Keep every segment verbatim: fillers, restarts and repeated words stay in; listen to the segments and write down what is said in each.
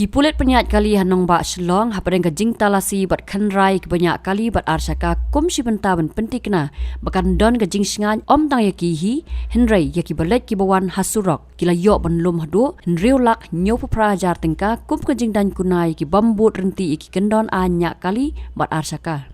Ki pulit pynïaid kali ha nongbah Shillong hapdeng ka jingtalasi bad khynra ïa kiba ñiah kali bad arshaka kum shi bynta ban pyntikna ba kan don ka jingshngaiñ ym tang ïa ki hi, hynrei ïa kiba leit kiba wan ha surok. Ki la ïoh ban lum haduh hynriew lak hynñiewphew phra hajar tyngka kum ka jingdaiñ kuna ïa ki bym bud ryntih ïa ki kyndon aiñ ñiah kali bad arshaka.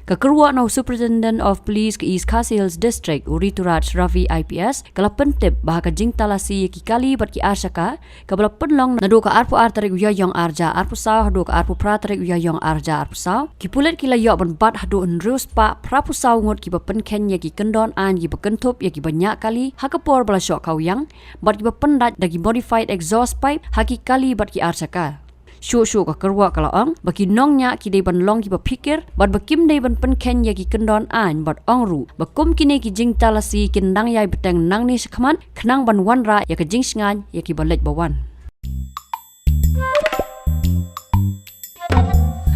Ka kyrwoh na u Superintendent of Police ka East Khasi Hills District, u Rituraj Ravi I P S, ka la pyntip ba ha ka jingtalasi ïa ki kali bad ki arshaka kaba la pynlong naduh ka arphew ar tarik u Ïaïong arhajar arphew saw haduh ka arphew phra tarik u Ïaïong arhajar arphew saw, ki pulit ki la ïoh ban bat haduh hynriew spah phraphew saw ngut kiba pynkheiñ ïa ki kyndon aiñ kiba kynthup ïa kiba ñiah kali ha ka por ba la shoh khawiang bad kiba pyndait da ki modified exhaust pipe ha ki kali bad ki arshaka. Shuh shuh ka kyrwoh ka la ong ba ki nongñiah ki dei ban long kiba phikir bad ba kim dei ban pynkheiñ ïa ki kyndon aiñ bad ong ruh ba kum kine ki jingtalasi kin dang ïai bteng nangne shakhmat khnang ban wanrah ïa ka jingshngaiñ ïa kiba leit ba wan.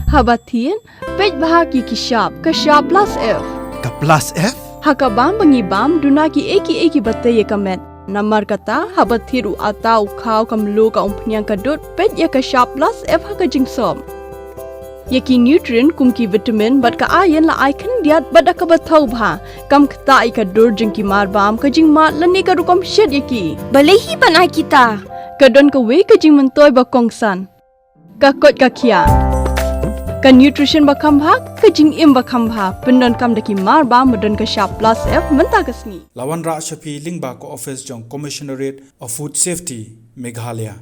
Haba thied, peit bha ki ki shap, ka shap plus F. Ka plus F? Ha ka bam ba ngi bam, duna ki ei ki ei kiba tei ïa ka met. Namar kata, haba thied u atta, u khaw, ka mluh, ka umphniang, ka dud, peit ïa ka shap plus F ha ka jingsop. Ïa ki nutrient kum ki vitamin bad ka iron la ai khyndiat bad da kaba thaw bha. Kam ktah ïa ka dur jong ki mar bam, ka jingmad lane ka rukom shet ïa ki. Balei hi ban ai kita? Ka don kawei ka jingmyntoi ba kongsan. Ka koit ka khiah. Ka nutrition ba kham bha, ka jingim ba kham bha. Pyndonkam da ki mar bam ba don ka shap plus F mynta ka sngi. La wanrah sha phi lyngba ka office jong Commissionerate of Food Safety, Meghalaya.